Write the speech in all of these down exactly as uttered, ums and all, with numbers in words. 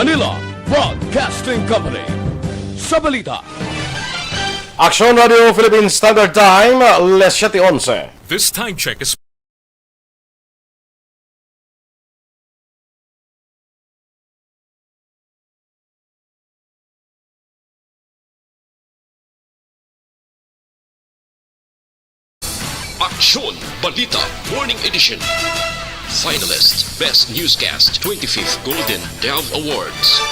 Manila Broadcasting Company. Sa balita, Aksyon Radio Philippine Standard Time, alas siyete onse. This time check is Aksyon Balita Morning Edition. Finalist, Best Newscast, twenty-fifth Golden Dove Awards.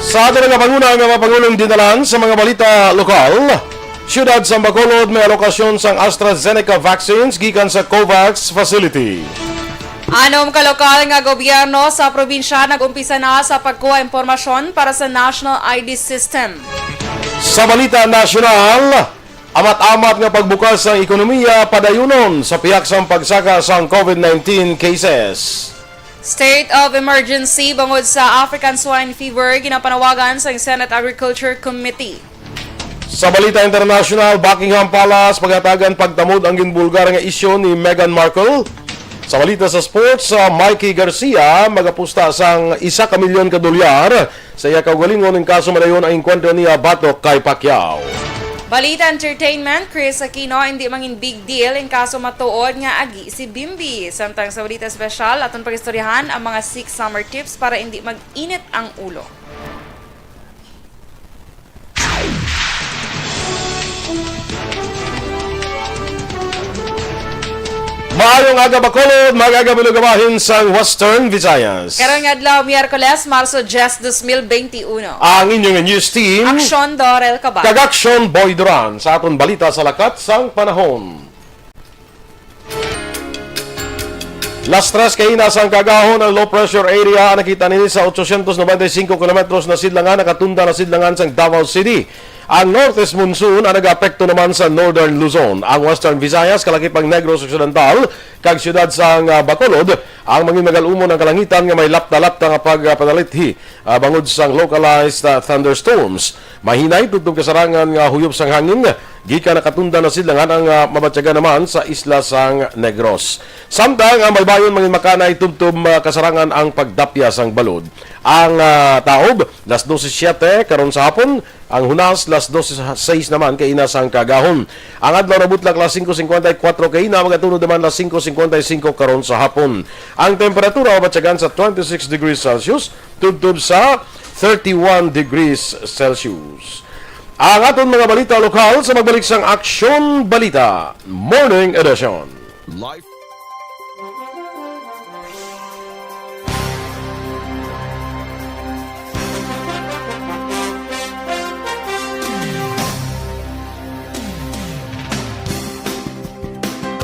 Sa aton nga panguna nga mga pangulong dinalan sa mga balita lokal, Siyudad sang Bacolod may alokasyon sang AstraZeneca vaccines gikan sa COVAX facility. Anom ka lokal nga gobyerno sa probinsya nag-umpisa na sa pagkuha impormasyon para sa National I D System. Sa balita nasyonal, amat-amat nga pagbukas sang ekonomiya padayunon sa pihak sang pagsaka sang COVID nineteen cases. State of emergency bangod sa African Swine Fever ginapanawagan sang Senate Agriculture Committee. Sa balita internasyonal, Buckingham Palace paghatagan pagtamod ang ginbulgar nga isyu ni Meghan Markle. Sa balita sa sports, uh, Mikey Garcia magapusta sang isa ka milyon ka dolyar sa iya kaugalingon in kaso madayon ang engkwentro niya batok kay Pacquiao. Balita entertainment, Chris Aquino, hindi mangin big deal in kaso matuod nga agi si Bimbi. Samtang sa balita espesyal, aton pagistoryahan ang mga six summer tips para hindi mag-init ang ulo. Maayong aga, Bacolod, maayong aga, mga bahin sang Western Visayas. Karong adlaw, Miyerkules, Marso diyes, dos mil bente uno. Ang inyong news team, Aksyon Dorel Cabal. Kag Aksyon Boy Duran sa aton balita sa lakat sang panahon. Las tres kaina sang kaagahon ang low pressure area ang nakita nini sa otsosyentos nobenta y cinco kilometros na sidlangan, nakatunda na sidlangan sang Davao City. Ang northeast monsoon ang nagaapekto naman sa northern Luzon, ang western Visayas, kalakip ang Negros Occidental, kag siyudad sang, ah, Bacolod. Ang mangin magal-umon ang kalangitan nga may lapta-lapta nga pagpanalithi, ah, bangod sang localized, ah, thunderstorms. Mahinay tubtob kasarangan nga huyop sang hangin, gikan nakatunda na sidlangan ang, ah, mabatyagan naman sa isla sang Negros. Samtang ang baybayon mangin makanay tubtob, ah, kasarangan ang pagdapya sang balod. Ang, ah, taob, las dose siete karon sa hapon, ang hunas, las dose sais naman kaina sang kaagahon. Ang adlaw nabutlak las singko singkwenta y kuwatro kaina, magatunod naman las singko singkwenta y singko karon sa hapon. Ang temperatura mabatyagan sa twenty-six degrees Celsius, tubtob sa thirty-one degrees Celsius. Ang aton mga balita lokal sa magbalik sang Aksyon Balita Morning Edition. Live.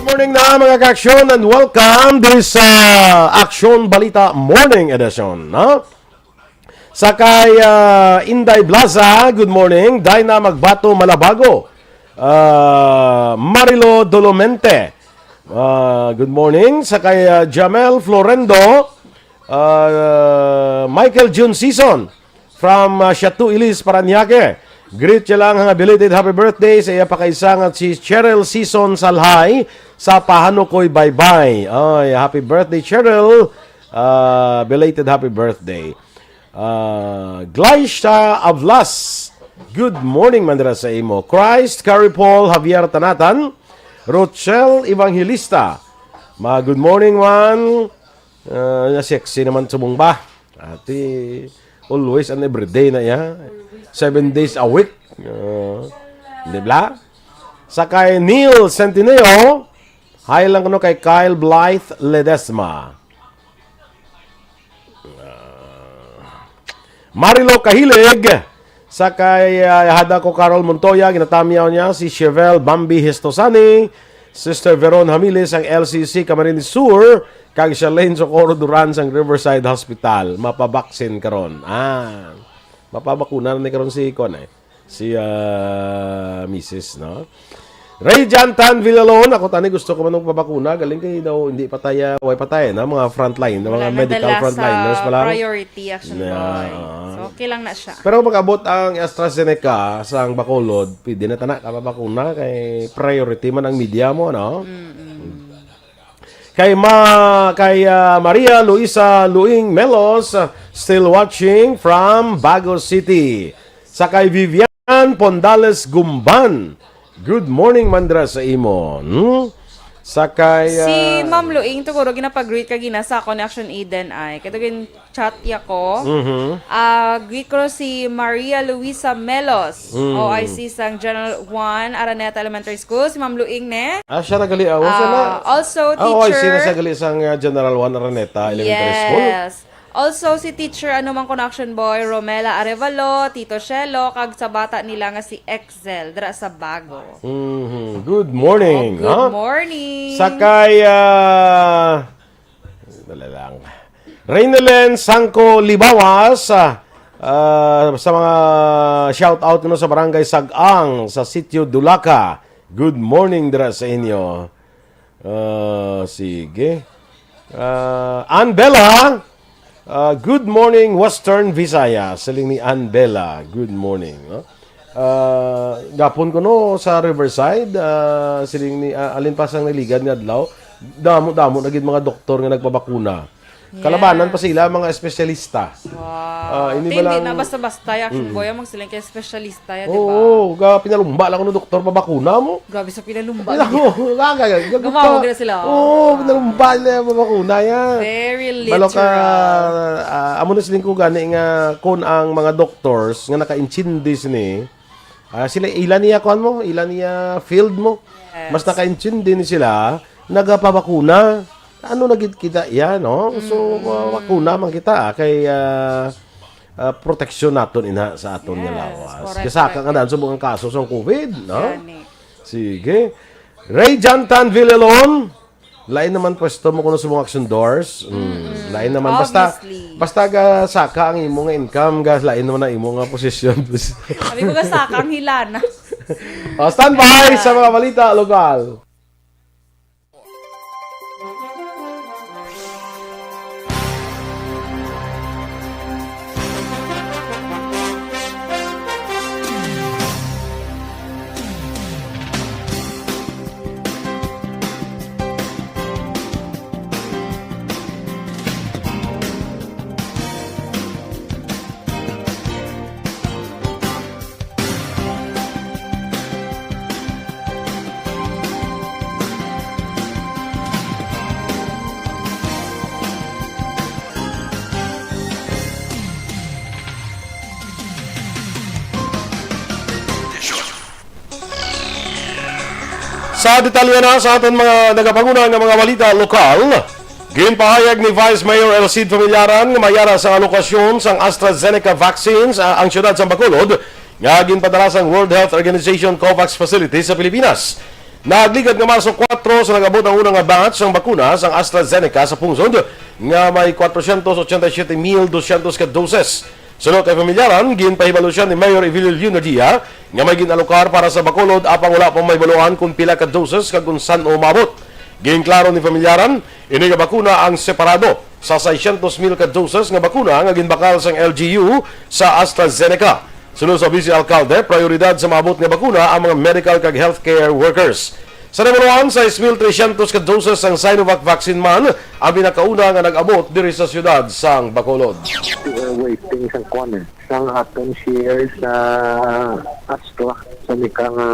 Good morning na, mga ka-aksyon, and welcome this, uh, Aksyon Balita Morning Edition, no? Sa kay, ah, Inday Blaza, good morning. Dina Magbato Malabago. Ah, Marilo Dolomente, ah, good morning. Sa kay, ah, Jamel Florendo, ah, Michael June Season from, ah, Siatu Ilis, Parañaque. Greet siya lang nga belated happy birthday sa iya pakaisa nga si Cheryl Season Salhay sa Pahanukoy, Baybay. Ay, happy birthday, Cheryl. Ah, belated happy birthday. Ah, Glaisha Avlas, good morning man dira sa imo. Christ, Carrie Paul, Javier Tanatan, Rochelle Evangelista. Ma, good morning man. Ah, na sexy naman subong ba? Ati, always and everyday na ya. Seven days a week. Ah, di ba? Sa kay Neil Centineo, hi lang kuno kay Kyle Blythe Ledesma. Ah, Marilo Kahilig, sa kay, ah, Hada ko Carol Montoya, ginatamyaw niya si Chevel Bambi Histosani, Sister Veron Hamilis ang L C C Camarines Sur, kag Charlene Socorro Duran sang Riverside Hospital. Mapabaksin karon. Ah, mapabakuna na ni karon si, kuwan, eh, si, ah, misis, no? Ray Jan Tan Villalon, ako tani gusto ko man magpabakuna. Galing kay daw hindi pataya, way pataya na mga frontline, na Wala mga na, the medical last, frontliners ah, pala. Priority, action Yeah. boy. So, okay lang na siya. Pero mag-abot ang AstraZeneca sa ang Bacolod, pwede na tana kapabakuna kay priority man ang media mo, no? Mm-mm. Kay ma kay ah, Maria Luisa Luing Melos, ah, still watching from Bago City. Sa kay Vivian Pondales Gumban. Good morning, Mandra, sa imo. Hmm? Sa kay Si ah, Ma'am Luing, tuguro ginapag-greet ka gina sa ako ni Action Eden ay. Kaya gin chat ya ko. Mhm. Ah, greet ko si Maria Luisa Melos, Mm. O I C sang General Juan Araneta Elementary School, si Ma'am Luing ne. Ah, siya nagali awas na. Ah, also Ah, oh, ay, sino teacher. sa gali sang uh, General Juan Araneta Elementary School? Yes. Also si teacher ano mang connection boy Romela Arevalo, Tito Shelo, kag sa bata nila nga si Excel dira sa Bago. Mhm. Good morning, Oh, good ha? morning. Sa kay ah, dali lang. Reynelen Sangko Libawas, ah, ah, sa mga shout out no sa Barangay Sag-ang sa Sitio Dulaca. Good morning dira sa inyo. Ah, sige. Ah, Ann Bella, ah, good morning, Western Visayas. Siling ni Ann Bella, good morning, no? Ah, gapon ko no sa Riverside, ah, siling ni ah, alin pa sang naligad nga adlaw, damo-damo na gid mga doktor nga nagpabakuna. Kalabanan pa Yes. sila mga espesyalista. Wow. Ah, ini Ti, ba hindi lang na basta-basta, ya, action Mm. boy, ang magsiling kay espesyalista, ya, di ba? Oo, ga pinalumba lang ko no doktor pabakuna mo. Grabe sa pinalumba Wala niya. ko, wala ka, ga- Gumawag gusto. na sila. Oo, Ah. pinalumba nila yung pabakuna yan. Very Balo ka, literal. ah, amo na siling ko gani nga kung ang mga doctors nga nakaintindi sini, ah, sila ila niya kuan mo, ila niya field mo. Yes. Mas nakaintindi ni sila, nagapabakuna. Ano na gid kita iya, no? So, Mm. uh, bakuna man kita, ah, kay ah, ah, proteksyon naton ina sa aton nga Yes, lawas. correct, Kasaka correct. nga daan subong ang kaso sa COVID, no? Gani. Sige. Ray Jantan Villalon, lain naman pwesto mo kuno sa mga action doors. Mm. Mm-mm. Lain naman basta Obviously. basta ga saka ang imo nga income, ga lain naman ang imo nga posisyon. Sabi ko ga saka ang hilana. Oh, standby Yes. sa mga balita lokal. Sa detalye na sa aton mga nagapanguna nga mga balita lokal, ginpahayag ni Vice Mayor Elcid Familiaran nga may ara sang alokasyon sang AstraZeneca vaccines a-, ang siyudad sang Bacolod nga ginpadala sang World Health Organization COVAX facility sa Pilipinas. Nagligad nga Marso kuwatro sa nag-abot ang una nga batch sang bakuna sang AstraZeneca sa pungsod nga may kwatrosyentos otsenta y siyete mil dosyentos ka doses. Suno kay Familiaran, ginpahibalo siya ni Mayor Evelio Leonadia nga may gin-alokar para sa Bacolod apang wala pa mahibaluan kon pila ka doses kag kon san-o maabot. Ginklaro ni Familiaran, ini nga bakuna ang separado sa seiscientos mil ka doses nga bakuna nga ginbakal sang L G U sa AstraZeneca. Suno sa Vice Alcalde, prioridad sa maabot nga bakuna ang mga medical kag healthcare workers. Sa nahibaluan, sais mil tresyentos ka doses sang Sinovac vaccine man ang pinakauna nga nag-abot diri sa siyudad sang Bacolod. We are waiting sa kuan eh, sa aton share sa Astra, sa Mika nga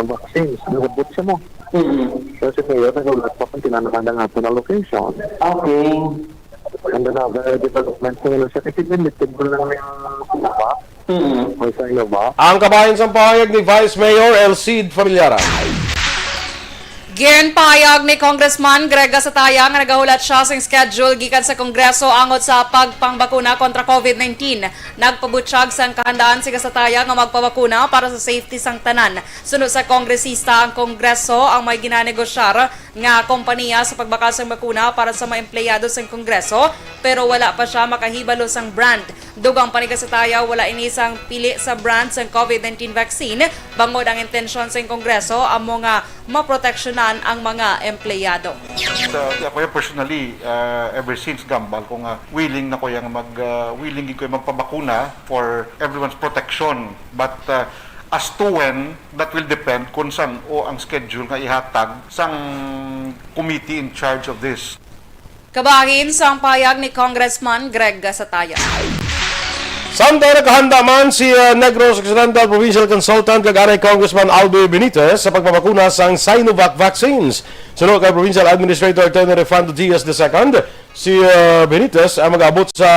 vaccines. Nagabot siya mo. Mm. Pero si Mayor, nagaulat pa kung tinanaman ang aton allocation. Okay. And another development na nila siya, kasi limited mo lang yung Sinovac. Mm. May Sinovac. Ang kabahin sang pahayag ni Vice Mayor Elcid Familiaran. Ginpahayag ni Congressman Greg Gasataya nga nagahulat siya sing schedule gikan sa Kongreso angot sa pagpangbakuna kontra COVID nineteen. Nagpabutyag sang kahandaan si Gasataya nga magpabakuna para sa safety sang tanan. Suno sa kongresista, ang Kongreso ang may ginanegosyar nga kompanya sa pagbakal sang bakuna para sa mga empleyado sang Kongreso, pero wala pa sia makahibalo sang brand. Dugang pa ni Gasataya, wala ini sang pili sa brand sang COVID nineteen vaccine, bangod ang intensyon sang Kongreso amo nga maproteksyonan ang mga empleyado. Sa, ako yung personally, uh, ever since gambal ko nga willing na ko yung mag, uh, willing ko yung magpabakuna for everyone's protection. But uh, as to when, that will depend kung saan o ang schedule nga ihatag sang committee in charge of this. Kabahin sang payag ni Congressman Greg Gasataya. Samtang nakahanda man si uh, Negros Occidental Provincial Consultant kag anay Congressman Albi Benitez sa pagpabakuna sang Sinovac vaccines. Suno kay Provincial Administrator Tony Refando Diaz the second, si uh, Benitez ang mag-abot sa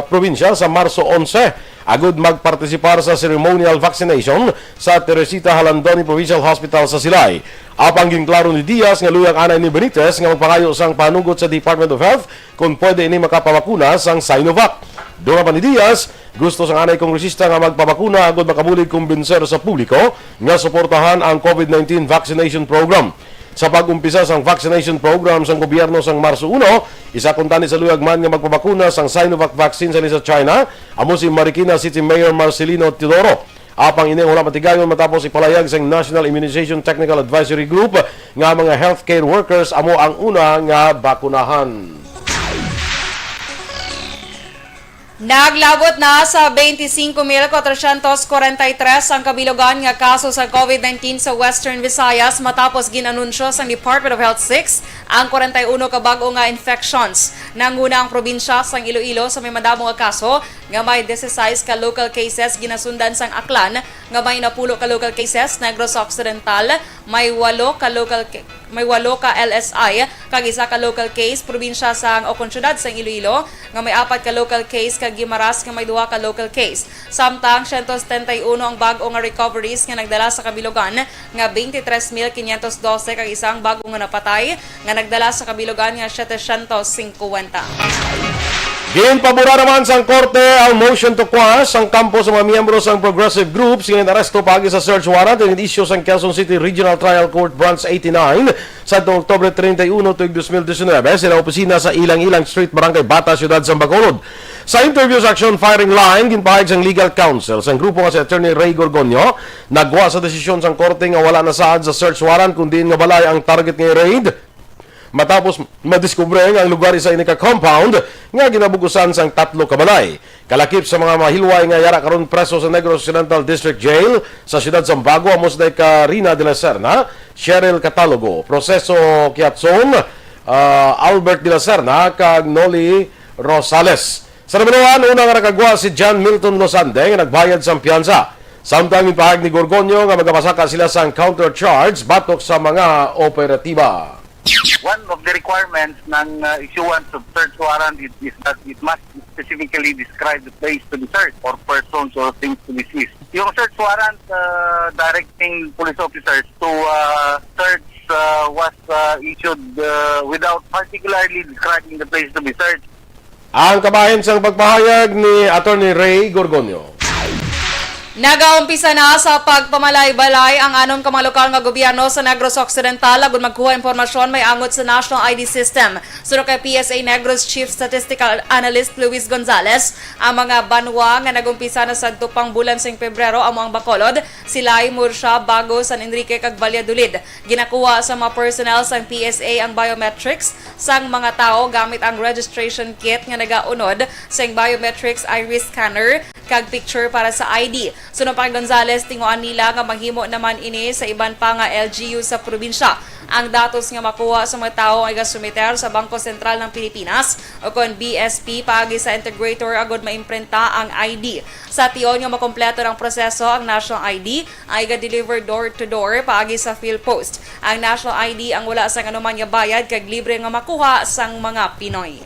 probinsya sa Marso onse agud magpartisipar sa ceremonial vaccination sa Teresita Jalandoni Provincial Hospital sa Silay. Apang ginklaro ni Diaz nga luyag anay ni Benitez nga magpangayo sang panugot sa Department of Health kon pwede ini makapabakuna sang Sinovac. Dugang pa ni Diaz, gusto sang anay kongresista nga magpabakuna agud makabulig kumbinser sa publiko nga suportahan ang COVID nineteen vaccination program. Sa pag-umpisa sang vaccination program sang gobyerno sang Marso uno, isa kuntani sa luyag man nga magpabakuna sang Sinovac vaccine sa sa China amo si Marikina City Mayor Marcelino Teodoro. Apang ini wala matigayon matapos ipalayag sang National Immunization Technical Advisory Group nga mga healthcare workers amo ang una nga bakunahan. Naglabot na sa twenty-five mil four hundred forty-three ang kabilugan nga kaso sa COVID nineteen sa Western Visayas matapos gin-anunsyo sang Department of Health six ang forty-one ka bag-o nga infections. Nanguna ang probinsya sang Iloilo sa may madamo nga kaso nga may dieciséis ka local cases ginasundan sang Aklan nga may napulo ka local cases, Negros Occidental may walo ka local ca- may walo ka L S I kag isa ka local case, probinsya sang o kon syudad sang Iloilo nga may apat ka local case kag Guimaras nga may duha ka local case. Samtang siyento setenta y uno ang bag-o nga recoveries nga nagdala sa kabilugan nga twenty-three mil quinientos doce kag isang bag-o nga napatay nga nagdala sa kabilugan nga setecientos cincuenta. Ginpabura naman sang korte ang motion to quash sang kampo sa mga miyembro sang progressive groups nga inaresto paagi sa search warrant nga gin-issue sang Quezon City Regional Trial Court Branch eighty-nine sa Oktubre treinta y uno tuig dos mil diecinuebe sa ilang opisina sa Ilang-Ilang Street, Barangay Bata, Siyudad sang Bacolod. Sa interview sa Action Firing Line, ginpahayag sang legal counsel sang grupo nga si Attorney Ray Gorgonio, nagwa sa desisyon sang korte nga wala na sad sa search warrant kun diin nga balay ang target nga i-raid. Matapos madiskubre nga ang lugar isa ini ka compound nga ginabugusan sang tatlo ka balay. Kalakip sa mga mahilway nga yara karon preso sa Negros Occidental District Jail sa siyudad sang Bago amo si Karina de la Serna, Cheryl Catalogo, Proceso Kiatson, ah, Albert de la Serna, kag Noli Rosales. Sa nabaluan, una nga nakagwa si John Milton Losande nga nagbayad sang piyansa. Samtang ginpahayag ni Gorgonio nga magapasaka sila sang counter charge batok sa mga operatiba. One of the requirements ng uh, issuance of search warrant is, is that it must specifically describe the place to be searched or persons or things to be seized. Yung search warrant uh, directing police officers to uh, search uh, was uh, issued uh, without particularly describing the place to be searched. Ang kabahin sang pagpahayag ni Attorney Ray Gorgonio. Nagaumpisa na sa pagpamalay-balay ang anom ka mga lokal nga gobyerno sa Negros Occidental agud magkuha impormasyon may angot sa National I D System. Suno kay P S A Negros Chief Statistical Analyst Luis Gonzalez, ang mga banwa nga nag-umpisa na sadto pang bulan sing Pebrero amo ang Bacolod, Silay, Murcia, Bago, San Enrique, kag Valladolid. Ginakuha sa mga personnel sang P S A ang biometrics sang mga tawo gamit ang registration kit nga nagaunod sang biometrics iris scanner kag picture para sa I D. Suno pa kay Gonzales, tinguhaan nila nga mahimo naman ini sa iban pa nga L G U sa probinsya. Ang datos nga makuha sa mga tawo nga gasumiter sa Bangko Sentral ng Pilipinas o kon B S P paagi sa integrator agud maimprinta ang I D. Sa tion nga makompleto ang proseso ang National I D, ay ga-deliver door-to-door paagi sa PhilPost. Ang National I D ang wala sang anuman nga bayad kag libre nga makuha sang mga Pinoy.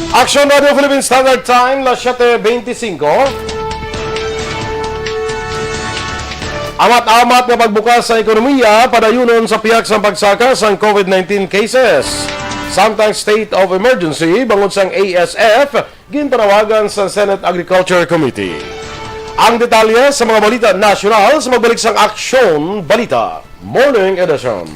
Action Radio Philippine Standard Time, las siete veinticinco. Amat-amat nga pagbukas sa ekonomiya padayunon sa pihak sang pagsaka sang COVID nineteen cases. Samtang state of emergency bangod sang A S F, ginpanawagan sa Senate Agriculture Committee. Ang detalye sa mga balita nasyonal sa magbalik sang Aksyon Balita. Morning Edition.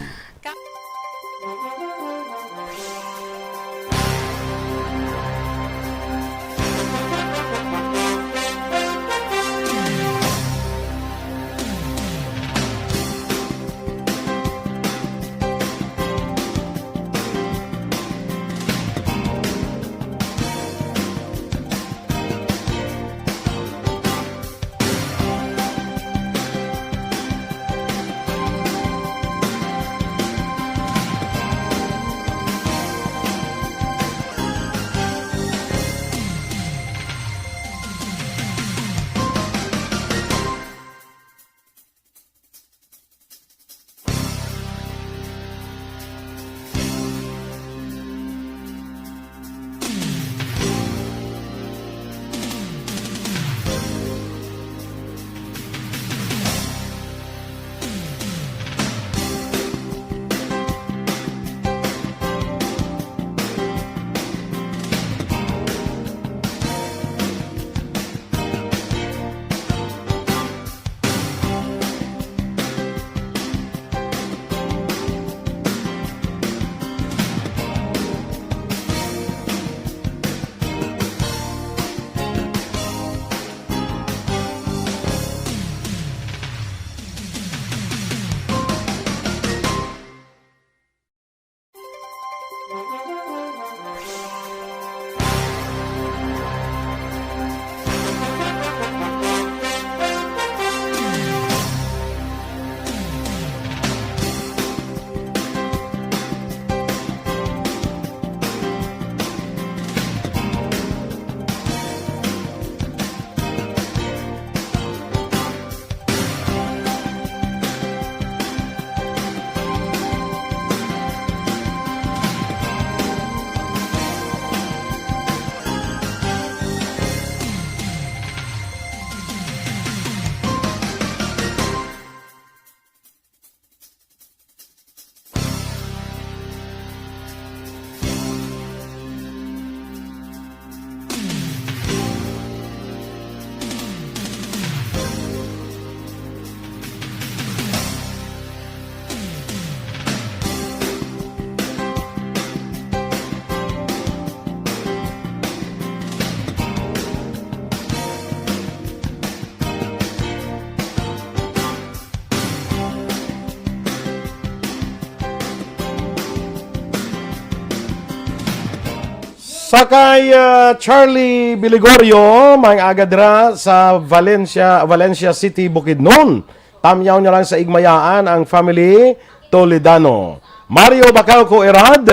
Sa kay, ah, Charlie Biligorio, may aga dira sa Valencia, Valencia City, Bukidnon. Tamyaw niya lang sa igmayaan ang family Toledano. Mario Bacauco Erad,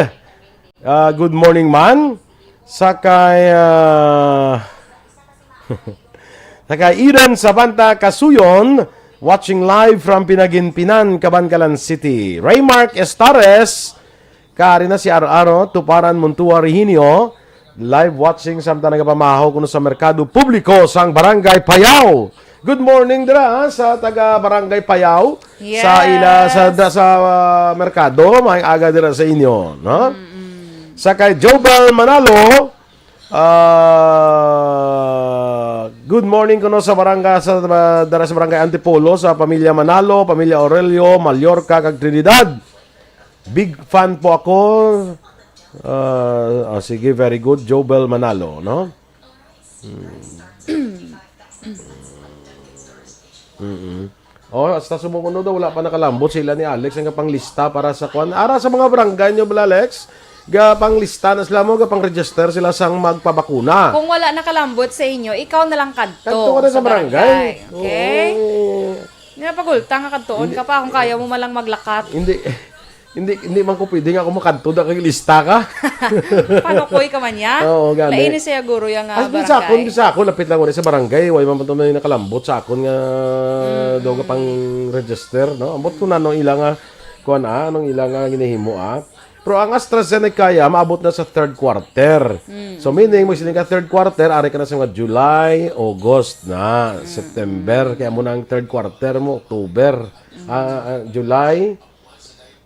ah, good morning, man. Sa kay, ah, Taga Eden Sabanta Kasuyon, watching live from Pinaginpinan, Kabankalan City. Raymark Estares, kaari na si Aro-Aro, Tuparan Montua Rehinio, live watching samtang nagapamahaw kuno sa merkado publiko sang Barangay Payaw. Good morning dira, ha, sa taga Barangay Payaw, sa Yes. ila sa da, sa, ah, merkado, may aga dira sa inyo, no? Sa kay Jobel Manalo, ah, good morning kuno sa barangay, sa, ah, dara sa barangay Antipolo, sa pamilya Manalo, pamilya Aurelio, Mallorca, kag Trinidad. Big fan po ako. Ah, ah, sige, very good. Jobel Manalo, no? Mm. Oh, hasta sumuko daw, wala pa nakalambot sila ni Alex ang panglista para sa kwan. Ara sa mga barangay nyo bala, Alex, ga panglista na sila mo, ga pang-register sila sang magpabakuna. Kung wala nakalambot sa inyo, ikaw na lang kadto Kadto ka na sa sa barangay. barangay. Okay? Oo. Nga pagulta nga kadtuon Hindi. ka pa kung kaya mo man lang maglakat. Hindi, hindi, hindi man ko pwede nga ako makadto da kay lista ka. Panukoy ka man niya? Oo, gani. Lain ni siya, guro, yang, ah, As in, sa akon, barangay. sa akon, lapit lang ko sa barangay. Way man pa to may nakalambot sa akon nga Mm. daw ka pang register, no? Ambot ko na anong ila nga, kuwan, ah, anong ila nga ginahimo, ah. Pero ang AstraZeneca, ya, maabot na sa third quarter. Mm. So, meaning, mo sila ka third quarter, ari ka na sa mga July, August na, Mm. September. Kaya mo na ang third quarter mo, October. Mm. Ah, ah, July,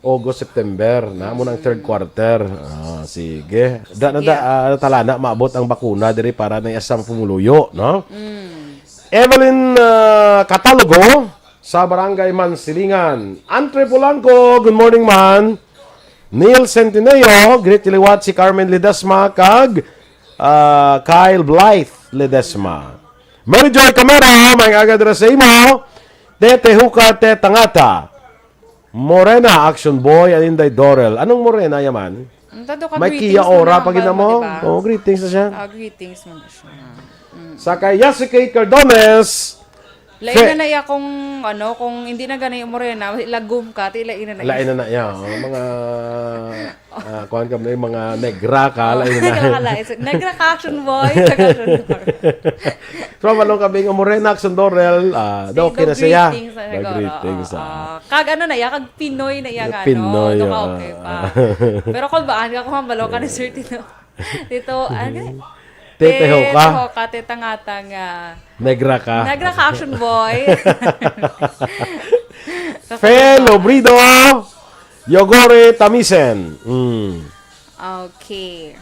August, September, na mo na ang third quarter. Ah, sige. Da, na, Sige. da, ah, talana, maabot ang bakuna diri para na asang pumuluyo, no? Mm. Evelyn, ah, Catalogo, sa Barangay Mansilingan. Andre Polanco, good morning, man. Neil Centineo, greet liwat si Carmen Ledesma kag, ah, Kyle Blythe Ledesma. Mary Joy Camera, may aga dira sa imo. Tete Huka, Teta Ngata. Morena, Action Boy, and Inday Dorel. Anong Morena yaman? Ang tado ka May greetings Kia mo Ora na, pa gid ambal mo, mo, di ba? Oh, greetings na siya. Ah, greetings mo na siya. Mm. Sa kay Yasuke Cardones, Lain Fe- na na iya kung, ano, kung hindi na gani yung Morena, lagom ka, ti lain na na Lain iya. na na iya, oh. Mga, ah, kuwan ka, may mga negra ka, Oh, lain na na. Negra ka, lain. So, negra ka, Action Boy. Action Boy. Pero malong kami nga Morena, Action Dorel, ah, Say, okay na siya. Greetings na Daw siguro. Greetings, Oo. ah. Kag ano na iya, kag Pinoy na iya nga, Pinoy, no? Daw ka ah, okay pa. ah. Pero kulbaan ka kung mambalo ka ni Sir Tito. Tito, ano? Tete Hoka. Tete Hoka, Teta Ngata nga. Negra ka. Negra ka, Action Boy. Fel Obrido, Yogore Tamisen. Mm. Okay.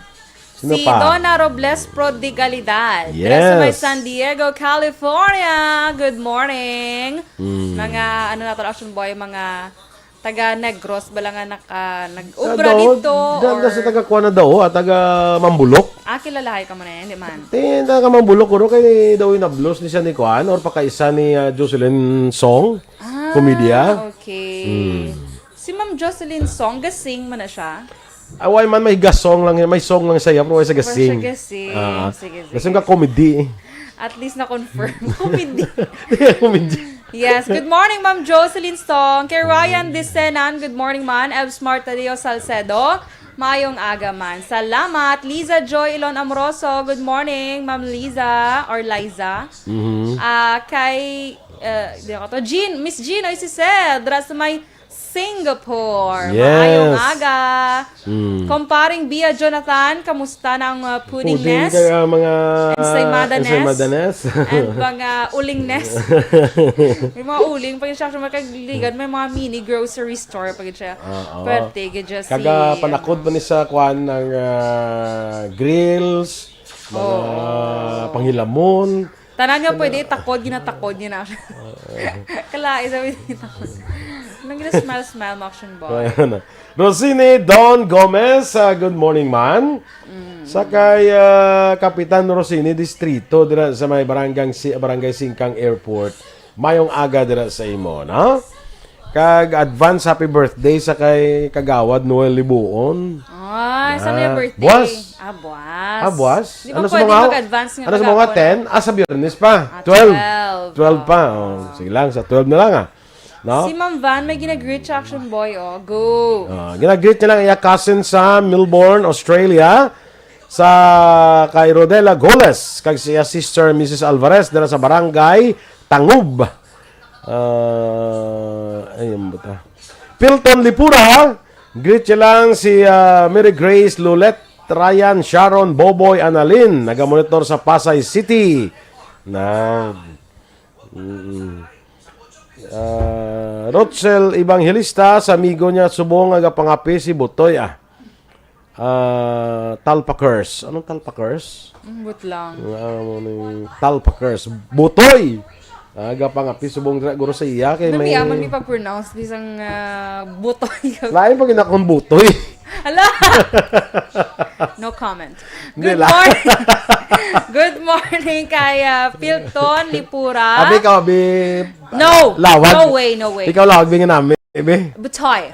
Sino Si pa? Donna Robles Prodigalidad. Yes. Dira sa may San Diego, California. Good morning. Mm. Mga, ano nato, Action Boy, mga taga Negros, bala nga naka, nag-obra Ano, dito, dyan or ka sa taga kuwan na daw, ah, taga Mambulok. Ah, kilalahay ka mo na yan, di man? Ti, taga Mambulok, kuro kay daw yung nablos ni siya ni kuwan, or pakaisa ni, ah, Jocelyn Song, Ah, Komedya. okay. Mm. Si Ma'am Jocelyn Song, gasing man na siya? Away man, may gasong lang, may song lang siya, pero way sa Pero siya gasing. gasing. Ah, Sige, sige. gasing ka comedy. At least na-confirm. Comedy. Comedy. Yes. Good morning, Ma'am Jocelyn Song. Kay Ryan Disenan, good morning, man. Ev Smart Tadeo Salcedo, maayong aga, man. Salamat. Liza Joy Ilon Amoroso, good morning, Ma'am Liza or Liza. Mhm. Ah, kay, eh, di ako to. Jean, Miss Jean, oy, si Sel. Dra sa may Singapore. Yes. Maayong aga. Mm. Kumparing Bia Jonathan, kamusta na ang, uh, Pudding puddingness? Kaya mga Ensaymada-ness? Ensaymada-ness. And mga ulingness. May mga uling pa yun siya. Sa mga kagligan, may mga mini grocery store pa yun siya. Oo. Pwerte, gid siya Kaga si, panakod ano, pa ni sa kwan ng, ah, grills, mga Oo. pangilamon. Tanan nga pwede itakod, ginatakod niya na. Kalain, sabi niya, takod. Nang gina-smile-smile mo, Action Boy. Ayan na. Rosini Don Gomez, ah, good morning, man. Mm. Sa kay, ah, Kapitan Rosini Distrito, dira sa may barangay, si, Barangay Singkang Airport. Mayong aga dira sa imo, no? Kag advance happy birthday sa kay Kagawad Noel Libuon. Ah, sa may Ah, birthday. buwas. Ah, buwas. Ah, buwas? Di ba Ano sa pwede mga, mag-advance nga ano sa mga kagawad? ten? Ah, sa Biyernes pa. Ah, Twelve. twelve. Twelve pa. Ah. Oh, sige lang, sa twelve na lang, ah. No? Si Ma'am Van, may ginag-greet siya, Action Boy, oh. Go. Ah, ginag-greet niya lang iya cousin sa Melbourne, Australia. Sa kay Rodela Goles, kag siya sister Missus Alvarez, dira sa barangay Tangub. Ah, ayun ba ta? Pilton Lipura, greet niya lang si, ah, Mary Grace, Lulet, Ryan, Sharon, Boboy, Annalyn, nagamonitor sa Pasay City. Na, mm. Ah, Rochelle Evangelista, sa amigo niya subong nga gapangapi si Butoy, ah. Ah, Talpakers. Anong Talpakers? Mm, but lang. Ang amo ni Talpakers. Butoy! Ah, gapangapi subong dira guro sa iya kay may Namiyaman mi pag-pronounce, bisang, ah, butoy. Lain pa gid akong butoy. Hala! No comment. Hindi Good lang. morning. Good morning kay, ah, Pilton Lipura. Abi ka, abi, No. Lawag. No way, no way. Ikaw lawag, bingin namin, baby. Butoy.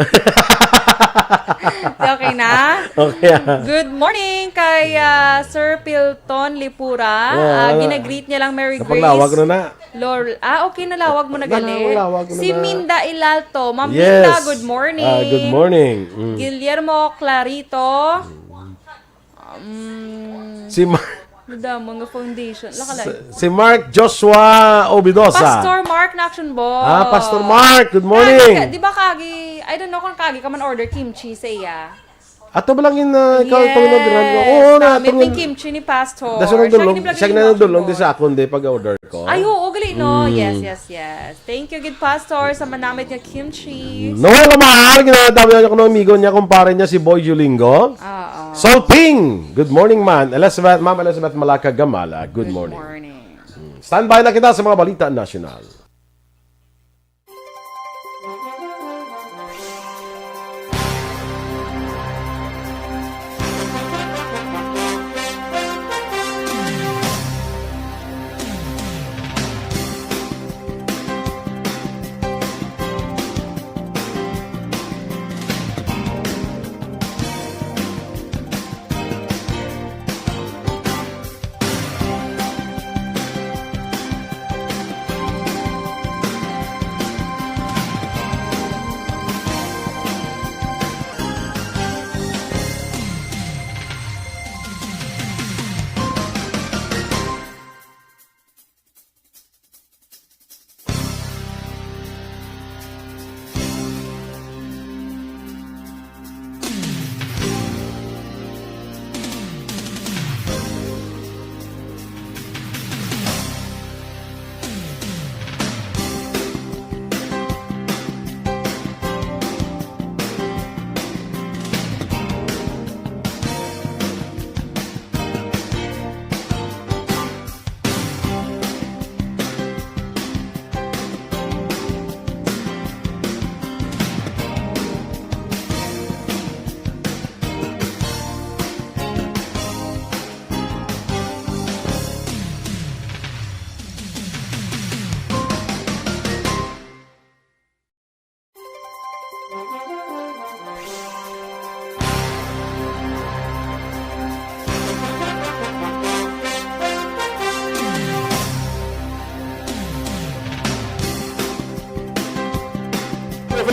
Okay na? Okay, ah. Good morning kay, ah, Sir Pilton Lipura. Yeah, Ah, wala. ginagreet niya lang Merry Grace. Napaglawag na na. Lor-, ah, okay, nalawag mo na gali. Nalawag, nalawag mo Si na. Minda Ilalto. Ma'am Yes. Minda, good morning. Ah, good morning. Mm. Guillermo Clarito. Um, Si Ma- Madamo nga foundation. Laka lang. Si, si Mark Joshua Obidosa. Pastor Mark na action boy. Ah, Pastor Mark, good morning. Kagi ka, di ba kagi, I don't know kung kagi ka man order kimchi sa iya. Ato ba lang yun, ah, ikaw, Yes. itong inorderahan ko? Oo, na, Namit atong yung in-, kimchi ni Pastor. Daso ng Siya dulong, gid siya lagi na ang dulong, action di boy. sa akon, di, pag-order ko. Ay, oo, gali, no? Mm. Yes, yes, yes. Thank you, gid, Pastor, sa manamit nga kimchi. Noel Amar, ginadami niya kuno amigo niya, kumpare niya, si Boy Julingo. Oo. Solping! Good morning, man. Elizabeth, Ma'am Elizabeth Malaka Gamala. Good Good morning. morning. Standby na kita sa mga balita nasyonal.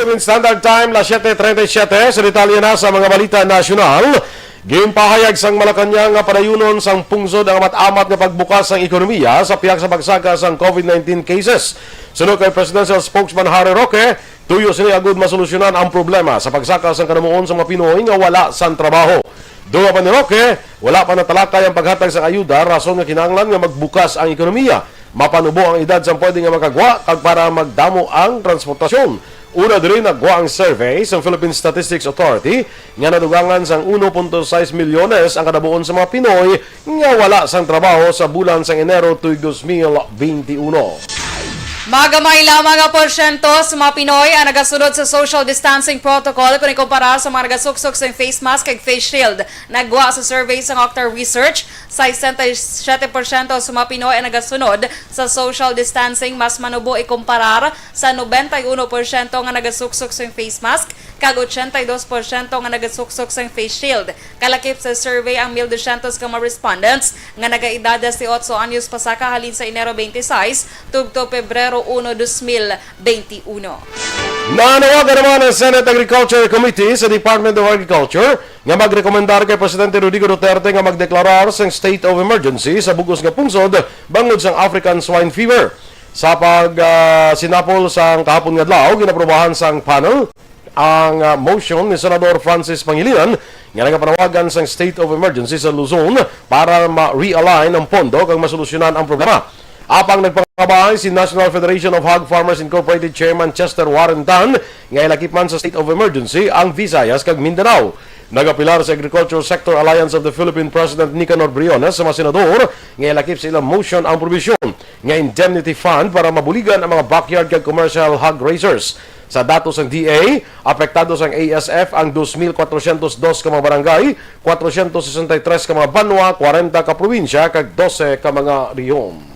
Philippine Standard Time, las siete treinta y siete. Sa detalye na sa mga balita nasyonal, ginpahayag sang Malacañang nga padayunon sang pungsod ang amat-amat nga pagbukas sang ekonomiya sa pihak sa pagsaka sang COVID nineteen cases. Suno kay Presidential Spokesman Harry Roque, tuyo sini agud masolusyonan ang problema sa pagsaka sang kadamuon sa mga Pinoy nga wala sang trabaho. Dugang pa ni Roque, wala pa natalakay ang paghatag sang ayuda, rason nga kinahanglan nga magbukas ang ekonomiya, mapanubo ang edad sang pwede nga makagwa, kag para magdamo ang transportasyon. Una diri, nagwa ang survey sang Philippine Statistics Authority nga nadugangan sang uno punto sais milyones ang kadabuon sa mga Pinoy nga wala sang trabaho sa bulan sang Enero tuig dos mil benti uno. Magamay lamang nga porsyento sa mga Pinoy ang nagasunod sa social distancing protocol kon ikumpara sa mga nagasuksok sang face mask kag face shield. Nagwa sa survey sang Octa Research, sesenta y siete porsyento sa mga Pinoy ang nagasunod sa social distancing, mas manubo ikumparar sa nobenta y uno porsyento nga nagasuksok sang face mask kag ochenta y dos porsyento nga nagasuksok sang face shield. Kalakip sa survey ang mil dosyentos ka mga respondents nga nagaedad dieciocho anyos pasaka halin sa Enero twenty-six tubto Pebrero uno, dos mil benti uno. Nanawagan naman ang Senate Agriculture Committee sa Department of Agriculture nga magrekomendar kay Presidente Rodrigo Duterte nga magdeklarar sang state of emergency sa bug-os nga pungsod bangod sang African Swine Fever. Sa pag, ah, sinapol sang kahapon nga adlaw, ginaprubahan sang panel ang, ah, motion ni Senador Francis Pangilinan nga nagapanawagan sang state of emergency sa Luzon para ma-realign ang pondo kag masolusyonan ang problema. Apang nagpangabay si National Federation of Hog Farmers Incorporated Chairman Chester Warren Tan nga ilakip man sa state of emergency ang Visayas kag Mindanao. Nagapilar sa Agriculture Sector Alliance of the Philippine President Nicanor Briones sa mga senador nga ilakip sa ilang motion ang probisyon nga indemnity fund para mabuligan ang mga backyard kag commercial hog raisers. Sa datos sang D A, apektado sang A S F ang dos mil kwatrosyentos dos ka mga barangay, kwatrosyentos sesenta y tres ka mga banwa, kwarenta ka probinsya, kag dose ka mga rehiyon.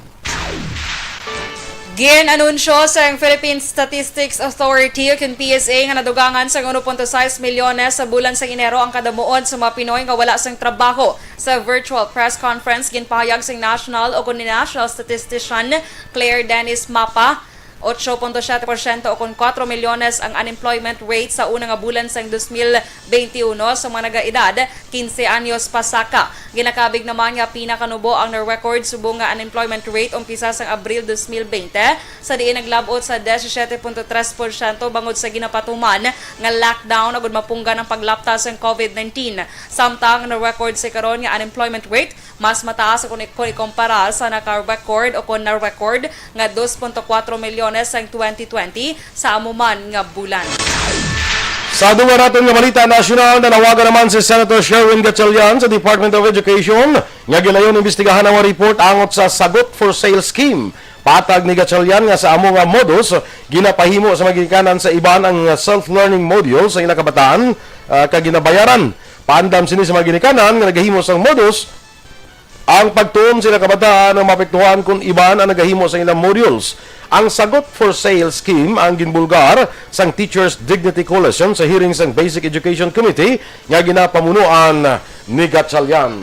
Gin-anunsyo sang Philippine Statistics Authority, ukon P S A, nga nadugangan sang uno punto sais milyones sa bulan sang Enero ang kadamuon sa mga Pinoy nga wala sang trabaho. Sa virtual press conference, ginpahayag sang national o kon ni national statistician Claire Dennis Mapa, ocho punto siyete porsyento o kon kuwatro milyones ang unemployment rate sa una nga bulan sang dos mil benti uno sa mga nagaedad quince anyos pasaka. Ginakabig naman nga pinakanubo ang na-record subong nga unemployment rate umpisa sang Abril dos mil bente, sa diin naglab-ot sa disisiete punto tres porsyento bangod sa ginapatuman nga lockdown agud mapunggan ang paglapta sang COVID nineteen. Samtang na-record sa karon nga unemployment rate mas mataas kon, kon ikumpara sa naka-record o kon na-record nga dos punto kuwatro milyones sang twenty twenty sa amo man nga bulan. Sa dugang naton nga balita nasyonal, nanawagan naman si Senator Sherwin Gatchalian sa Department of Education nga gilayon imbestigahan ang mga report angot sa Sagot for Sale Scheme. Patag ni Gatchalian nga sa amo nga modus, ginapahimo sa mga ginikanan sa iban ang self-learning module sa ilang kabataan, ah, kag ginabayaran. Paandam sini sa mga ginikanan nga nagahimo sang modus, ang pagtuon sa ilang kabataan ang maapektuhan kon iban ang nagahimo sa ilang modules. Ang Sagot for Sale Scheme ang ginbulgar sang Teachers Dignity Coalition sa hearing sang Basic Education Committee nga ginapamunuan ni Gatchalian.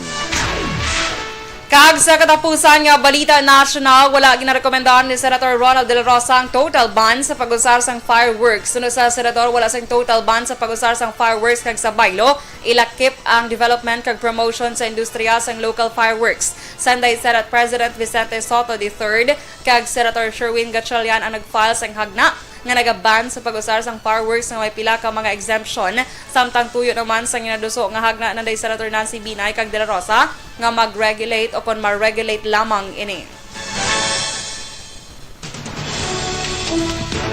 Kag sa katapusan nga balita nasyonal, wala ginarekomendar ni Senator Ronald De La Rosa ang total ban sa pag-usar sang fireworks. Suno sa Senator, wala sang total ban sa pag-usar sang fireworks kag sa bylaw, ilakip ang development kag promotion sa industriya sang local fireworks. Sanday Senate President Vicente Sotto the third kag Senator Sherwin Gatchalian ang nag-file sang hagna nga nagaban sa pag-usar sang fireworks nga may pila ka mga exemption, samtang tuyo naman sa ginaduso nga hagna nanday Senator Nancy Binay kag De La Rosa nga mag-regulate o kon ma-regulate lamang ini.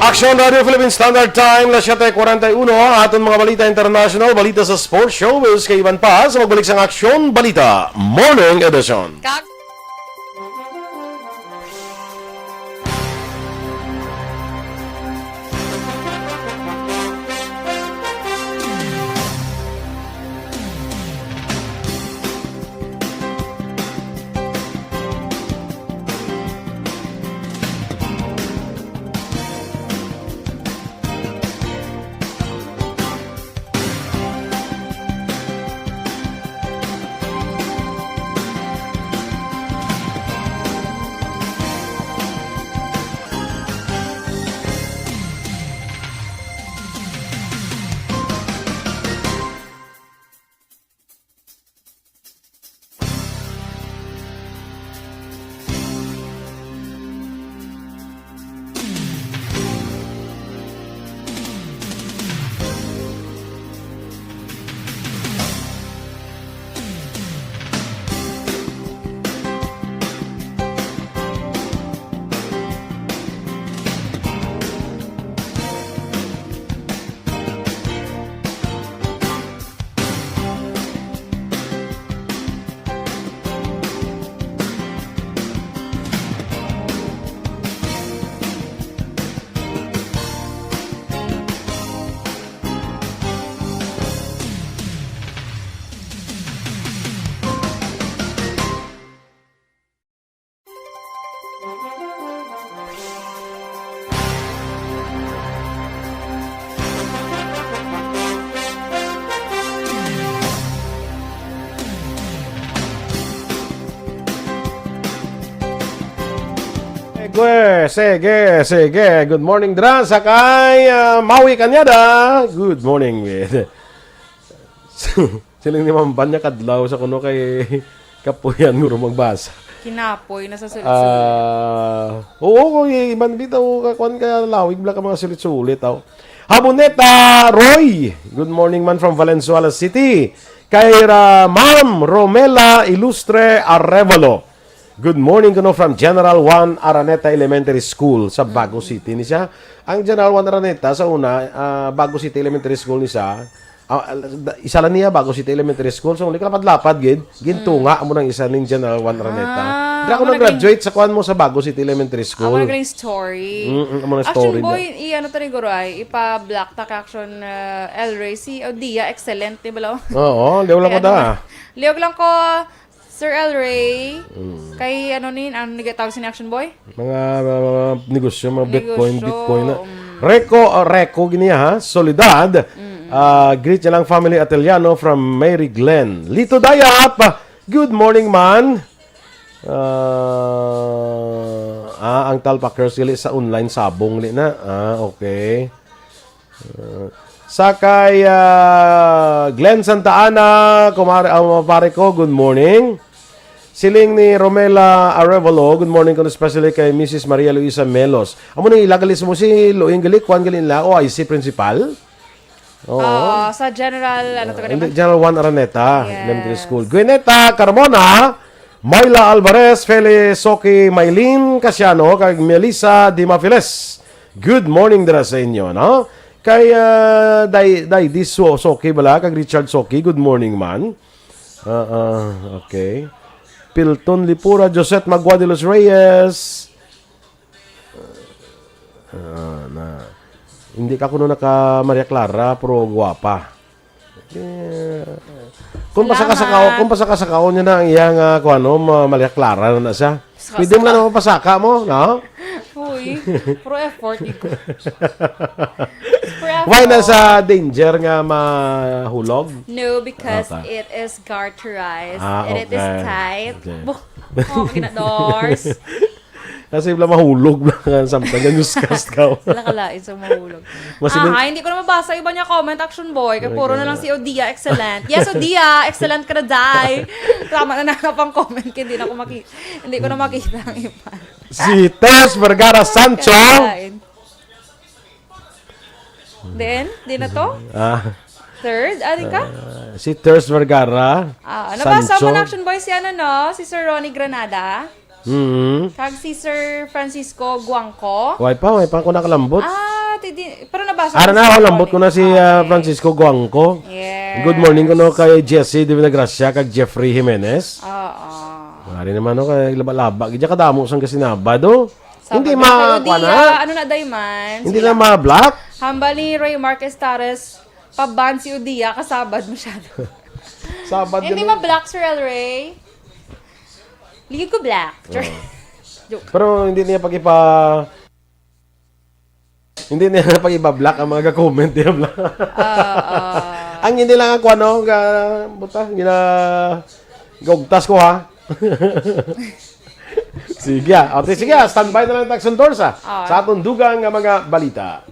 Aksyon Radio Philippine Standard Time, las siete cuarenta y uno. Aton mga balita international, balita sa sports, showbiz, kay iban pa sa magbalik sang Aksyon Balita Morning Edition. Kag- Sige, sige, sige. Good morning, dra, sa kay, ah, Maui Cañada. Good morning, with. Siling ni Ma'am Banya kadlaw sa kuno kay kapuyan mo ro magbasa. Kinapoy na sa sulit-sulit. Ah, oo, kung iban bitaw, ka-, kuwan ka, lawig bala ka mga sulit-sulit, aw. Haboneta Roy, good morning man from Valenzuela City. Kay ra-, Ma'am Romela Ilustre Arevalo, good morning kuno from General Juan Araneta Elementary School sa Bago City ni siya. Ang General Juan Araneta sa una, ah, Bago City Elementary School ni siya. Ah, da-, isa lang niya, Bago City Elementary School. So, uli ka lapad-lapad, gid. Gintunga mo ng isa ning General Juan Araneta. Ah, Dra ko amo na nag-graduate sa kuwan mo sa Bago City Elementary School. Amo na galing story. Mm, mm, amo na Action story boy, na. I-ano to ni Guro ay, ipa-block ta ka Action, uh, El Rey. Si Odia, excellent, di ba, lo? Oo, liw lang ko Kaya da. ano, liw lang ko, Sir El Rey. Mm. Kay ano ni, ano ni tawag sa ni Action Boy? Mga, mga, mga negosyo, mga Bitcoin, Negosyo, Bitcoin na. mm. Reco, uh, Reco, giniya ha? Soledad. Mm. Ah, greet niya lang family Ateliano from Mary Glenn. Lito Dayap, good morning, man. Ah, ah, ang Talpakers gali sa online sabong li na. Ah, okay. Ah, sa kay, ah, Glenn Santa Ana, kumare, ah, mga pare ko, good morning. Siling ni Romela Arevalo, good morning kuno especially kay Missus Maria Luisa Melos. Amo nang ila gali mo si Luing gali, kuan gali nila, O I C principal? Oo. Ah, sa General, ano to Ah, ka hindi, naman? General Juan Araneta Yes. Elementary School. Gwyneta Carmona, Myla Alvarez, Feli Soki, Maylin Casiano, kag Melissa Dimafiles. Good morning dira sa inyo, no? Kay, ah, Day, Day Di So-, Soki bala, kag Richard Soki, good morning man. Ah, ah, okay. Pilton Lipura, Josette Magua de los Reyes. Ah, na. Hindi ka kuno naka Maria Clara, pero guwapa. Eh, kung Salamat. pasaka-saka, kung pasaka-saka niya na ang iyang, ah, kung ano, ma-, Maria Clara na, na siya. Sa-, Pwede mo sa- lang ako pasaka mo, no? Uy, pro effort, igo. Pro Why effort. nasa danger nga mahulog? No, because Okay. it is garterized Ah, and it is okay. tight. Okay. Bo-, oh, kinadors. Kasi wala mahulog na nga, samtang nga newscast ka. Wala ka lain sa mahulog. Mas Ah, ibig- ha, hindi ko na mabasa iba niya comment, Action Boy. Kaya puro na lang Okay. si Odia, excellent. Yes, Odia, excellent ka na, day. Tama na na pang comment, hindi na ako maki-, hindi ko na makita ang iba. Si Tess Vergara Sancho. Kaya lain. Then, di na to? Ah. Third? Ah, di ka? Ah, si Thurs Vergara, Ah, nabasa Sancho. mo na, Action Boy, si ano, no? Si Sir Ronnie Granada. Mm. Kag si Sir Francisco Guangco. Way pa, way pa ako nakalambot. Ah, ti-, di-, pero nabasa Ara mo na, si ako lambot Ronnie. ko na si, ah, Okay. Francisco Guangco. Yes. Good morning ko, no, kay Jesse de Villagracia kag Jeffrey Jimenez. Oo. Mari naman, no, kay laba-laba. Gidya kadamo sang kasinaba, do. Sabado Hindi na ma-, kayo, kuwan, Dia. ha? Ano na, Day, man? Hindi Sila. na ma-block? Hambal ni Roy Mark Estares, pa-ban si Udia, kasabad masyado. Sabad Hindi yun eh. ma-block, Sir El Rey. Ligo ko black. Oo. Joke. Pero hindi niya pag-ipa-, hindi niya pag-iba-block ang mga comment niya, block. Oo. Ang hindi lang ako, ano, ga-, buta, gina-, gaugtas ko, ha? Sige, ah. O, sige, ah. Standby na lang, Taxon Dorsa, Ah. sa atong dugang nga mga balita.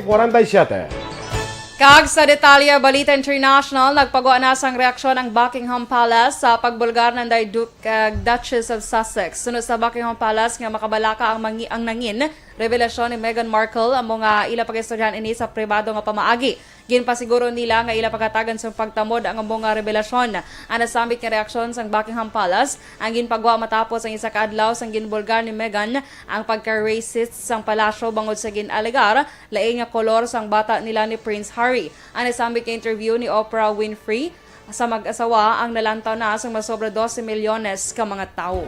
Kwarenta y siyete. Kag sa detalye, balita international, nagpagwa na sang reaksyon ang Buckingham Palace sa pagbulgar nanday Duke kag Duchess of Sussex. Sunod sa Buckingham Palace nga makabalaka ang mangi-, ang nangin, revelasyon ni Meghan Markle, amo nga ila pag-istoryahan ini sa pribado nga pamaagi. Ginpasiguro nila nga ila pagatagan sa pagtamod ang amo nga revelasyon. Ang nasambit nga reaksyon sang Buckingham Palace ang ginpagwa matapos ang isa ka adlaw sang ginbulgar ni Meghan ang pagka-racist sang palasyo bangod sa gin-alegar lain nga kolor sang bata nila ni Prince Harry. Ang nasambit nga interview ni Oprah Winfrey sa mag-asawa ang nalantaw na sang masobra dose milyones ka mga tawo.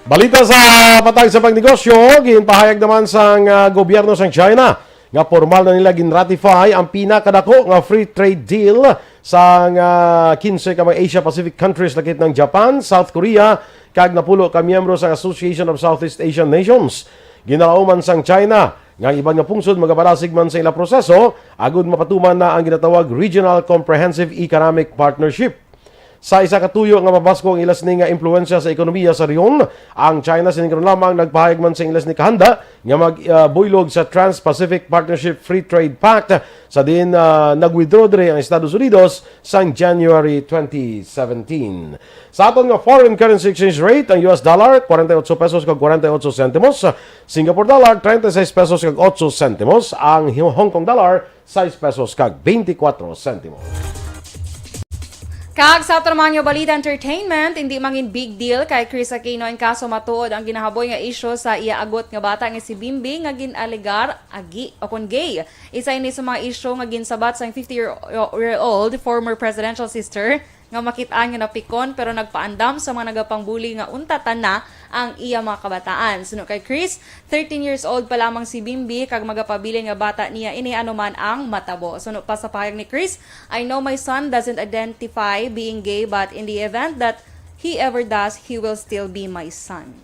Balita sa patag sa pagnegosyo, ginpahayag naman sang, ah, gobyerno sang China nga pormal na nila ginratify ang pinakadako nga free trade deal sang, ah, kinse ka mga Asia Pacific countries, lakip ng Japan, South Korea, kag napulo ka miyembro sang Association of Southeast Asian Nations. Ginalauman sang China nga ang iban nga pungsod magabarasig man sa ila proseso agud mapatuman na ang ginatawag Regional Comprehensive Economic Partnership. Sa isa ka tuyo nga mabasko ang ila sini nga impluwensya sa ekonomiya sa rehiyon, ang China sining karon lamang nagpahayag man sa ila sini kahanda nga mag, ah, buylog sa Trans-Pacific Partnership Free Trade Pact, sa diin, ah, nag-withdraw diri ang Estados Unidos sang January twenty seventeen. Sa aton nga foreign currency exchange rate, ang U S dollar, forty-eight pesos kag forty-eight sentimos, Singapore dollar, treinta y seis pesos kag ocho sentimos, ang Hong Kong dollar, sais pesos kag twenty-four sentimos. Kag sa aton naman nga balita entertainment, hindi mangin big deal kay Kris Aquino ang kaso matuod ang ginahaboy nga isyu sa iya agot nga bata nga si Bimbi nga gin-alegar agi o kon gay. Isa ini sa mga isyu nga ginsabat sang fifty year, year old former presidential sister nga makit-an nga napikon pero nagpaandam sa mga nagapangbuli nga untatan na ang iya mga kabataan. Suno kay Kris, thirteen years old pa lamang si Bimbi kag magapabilin nga bata niya ini ano man ang matabo. Suno pa sa pahayag ni Kris, "I know my son doesn't identify being gay, but in the event that he ever does, he will still be my son."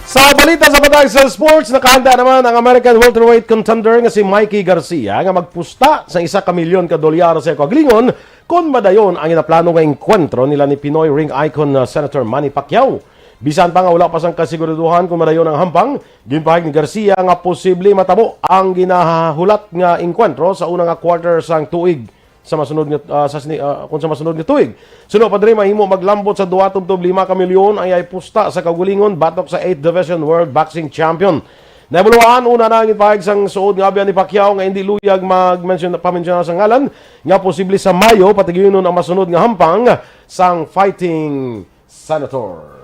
Sa balita sa patag sa sports, nakahanda naman ang American welterweight contender nga si Mikey Garcia nga magpusta sa isa ka milyon ka dolyar sa kaugalingon kon madayon ang ginaplano nga engkwentro nila ni Pinoy ring icon na Senator Manny Pacquiao. Bisan pa nga wala pa sang kasiguraduhan kon madayon ang hampang, ginpahayag ni Garcia nga posible matabo ang ginahulat nga engkwentro sa una nga quarter sang tuig sa masunod nga, ah, sa sini-, ah, kung sa masunod nga tuig. Suno pa diri, mahimo maglambot sa dua tubtob lima ka milyon ang iyang pusta sa kaugalingon batok sa eighth Division World Boxing Champion. Nahibaluan una na ang ginpahayag sang suod nga abyan ni Pacquiao nga hindi luyag magmensyon-, pamensyonar sa ngalan nga posible sa Mayo patigayunon ang masunod nga hampang sang Fighting Senator.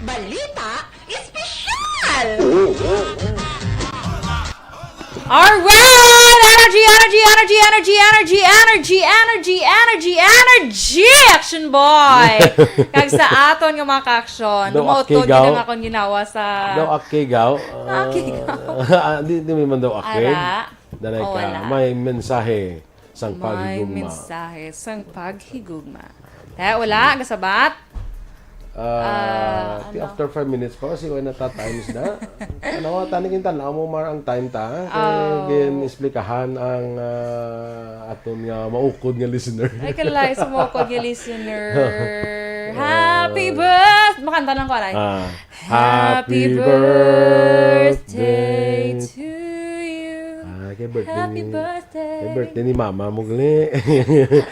Balita Espesyal! Alright! Energy, energy, energy, energy, energy, energy, energy, energy, energy, Action Boy! Kag sa aton nga mga ka-action, Daw dumautod akig, gaw. Din ang akong ginawa sa Daw akig, gaw. Akig, gaw. Ah, di, di man daw akig. Ara. Danay Oh, ka, wala. May mensahe sang May paghigugma. Mensahe sang paghigugma. Kaya wala, gasabat. Ah, Ah, ti ano? After five minutes pa, kasi wala na ta times na. Ano, tani kin tanaw mo mar ang time ta, kay Oh. Gin-explikahan ang, ah, aton nga maukod nga listener. Ay, kalay, sumukod nga listener. Happy birth-, makanta lang ko, anay. Ah, Happy happy birthday birthday. To you. Ah, kay birthday Happy ni, birthday. Kay birthday ni mama mo gali.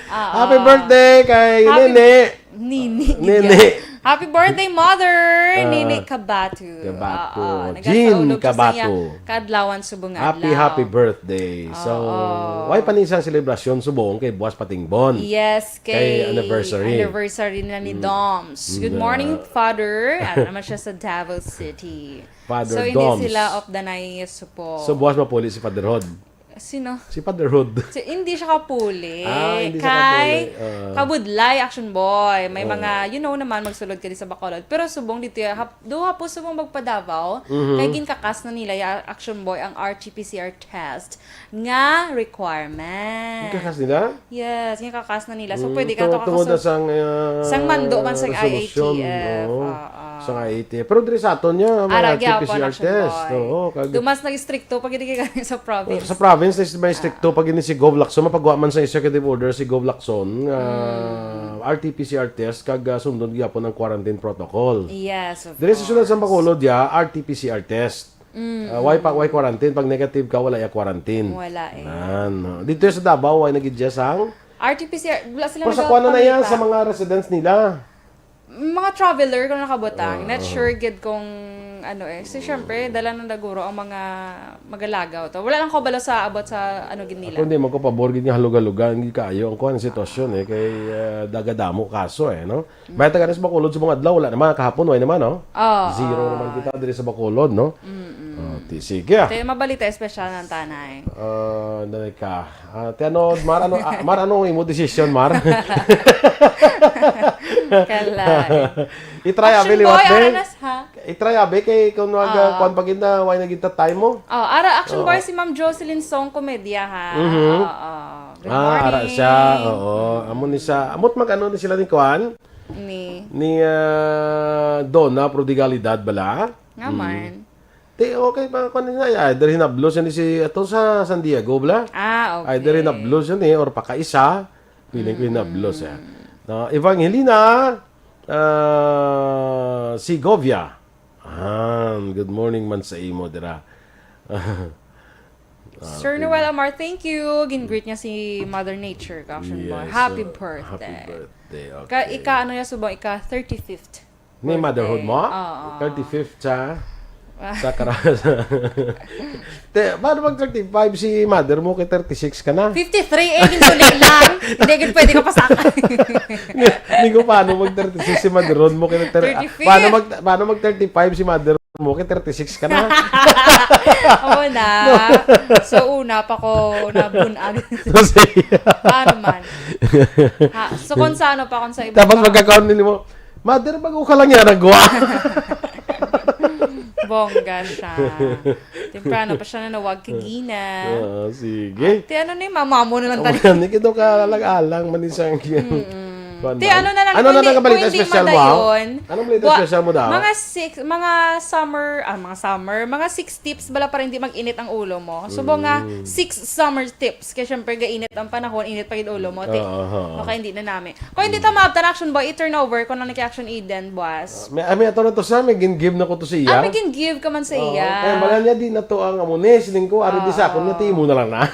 Ah, Happy ah. Birthday kay Happy Nene. Nini, Nini. Gid yan. Happy birthday, mother! Ah, Nini Kabatu. Kabatu. Oo, Jean nagasaulog siya sa iya Kabatu. Kadlawan subong nga Happy, adlaw. Happy birthday. So, Oo. Why pa ni isang selebrasyon subong kay buwas patimbon? Yes, kay Kay anniversary. Anniversary na ni Mm. Doms. Good Mm, morning, ah. Father. Ano naman siya sa Davao City. Father So, hindi Doms. Sila of the Nai Supo. So, buwas mapuli si Fatherhood. Sino? Si Fatherhood. Si, hindi siya kapuli. Ah, hindi siya Kay kapuli. Ah. Kabudlay, Action Boy. May Oo. Mga, you know naman, magsulod ka di sa Bacolod. Pero subong dito, hap, duha po subong magpa-Davao. Mhm. Kay ginkakas na nila, ya, Action Boy, ang R T P C R test nga requirement. Ginkakas nila? Yes, ginkakas na nila. So, Mm, pwede ka tungod, to tungod kakusog na sang, ah, sang mando man sa resolusyon. I A T F. Oo. Oo. Sa I A T F. Pero diri sa aton niya, mga Ara, gyapon, R T P C R Action test. Boy. Oo, kag Dumas nag-istrikto pag hindi ka sa province. Sa province, is may strikto Ah. pag ini si Gov Lacson, mapagwa man sa executive order si Gov Lacson, ah, Mm. R T P C R test, kag, ah, sundon gyapon ang quarantine protocol. Yes, of Diri sa siyudad sa course. Bacolod, ya, R T P C R test. Mm. Ah, why pa, why quarantine? Pag negative ka, wala ya quarantine. Wala eh. Nan, no? Dito sa Davao, why nagidya sang R T P C R, wala sila Pero sa kuwan na na yan, nagapangita. Sa mga residents nila. Mga traveler kung nakabutang, Ah, not ah. Sure gid kung ano eh. So, syempre, dala na naguro ang mga magalagaw to. Wala lang ko balo sa abot sa ano gid nila. Ako hindi man ko pabor gid nga halog-halogan gid kaayo ang kuwan, sitwasyon eh. Kay, ah, dagadamo kaso eh, no? Mm. May taga sa Bacolod sa mga adlaw, wala naman. Kahapon, wala naman, no? Ah, Zero ah. Naman kita diri sa Bacolod, no? Mm-mm. Ah, Di, sige, ah. Te, mabalita espesyal ng tanay. Ah, dali ka. Ah, ti ano, Mar, ano, ah, Mar, ano imo desisyon, Mar? Kala. I-try abi Action liwat, boy, be. Aranas, ha? I-try abi kay kung wag, ah, kuwan pa gid na, why na gid ta time mo? Oh, ara, Action Oo. Boy, si Ma'am Jocelyn Song Comedia, ha? Mhm. Oo. Good Ah, ara morning. siya. Oo. Amo ni siya. Amot mag-ano ni sila ni kuwan? Ni? Ni, ah, Donna Prodigalidad bala? Nga Mm. man. Ti, okay pa, kuwan ni siya. Ay, either hinablos ni si, ato sa San Diego, bala? Ah, okay. Either hinablos yun eh, or pakaisa. Feeling ko hinablos, eh. Mm. No, Evangelina, ah, Segovia. Ah, good morning man sa imo, dira. Sir Okay. Noel Amar, thank you. Gin-greet niya si Mother Nature, Action Boy. Yes, Happy so, birthday. happy birthday. Ka, Okay. ika, ano niya, subong, ika thirty-fifth Ni birthday. motherhood mo? Oo. Thirty-fifth sa, Ah. sa karas-, Te, paano mag thirty-five si mother mo kay thirty-six ka na? Fifty-three, eh, ginsulit lang. Hindi, gid pwede ka pasaka. Ni, ni ko, paano mag thirty-six si mother mo kay thir-, Thirty-fifth. paano mag, paano mag thirty-five si mother mo kay thirty-six ka na? Ako na. No. So, una pa ko nabunag. So, sige. Paano man? Ha, so, kung sa ano pa, kung sa iba Tapos pa. magkakaon nila mo, "Mother, bago ka lang yan nagwa." Bongga siya. Temprano pa siya na nawag kagina. Ah, sige. Ti ano ni, mama mo na lang Ang tani. mga ni, kito ka alang-alang, man isang Mm-mm. Kuwan Ti ba? ano na lang, Ano kung na di, nang balita kung di espesyal mo? madayon, Anong balita bua-, espesyal mo daw? mga six, mga summer, ah, mga summer, mga six tips bala para hindi mag-init ang ulo mo. Subo nga, Mm. six summer tips. Kaya syempre, gainit ang panahon, init pa gid ulo mo. Ti, Oo, oo. baka hindi na nami. Kung hindi ta maabtan, Action Boy, i-turn over ko na ni kay Action Eden, buwas. May, ah, may ato na to sa, may gin-give na ko to sa iya. Ah, may gin-give ka man sa Oo, iya. kaya bala niya, di na to ang amo ni, siling ko, ari di sa akon, Oo. nga ti imo na lang na.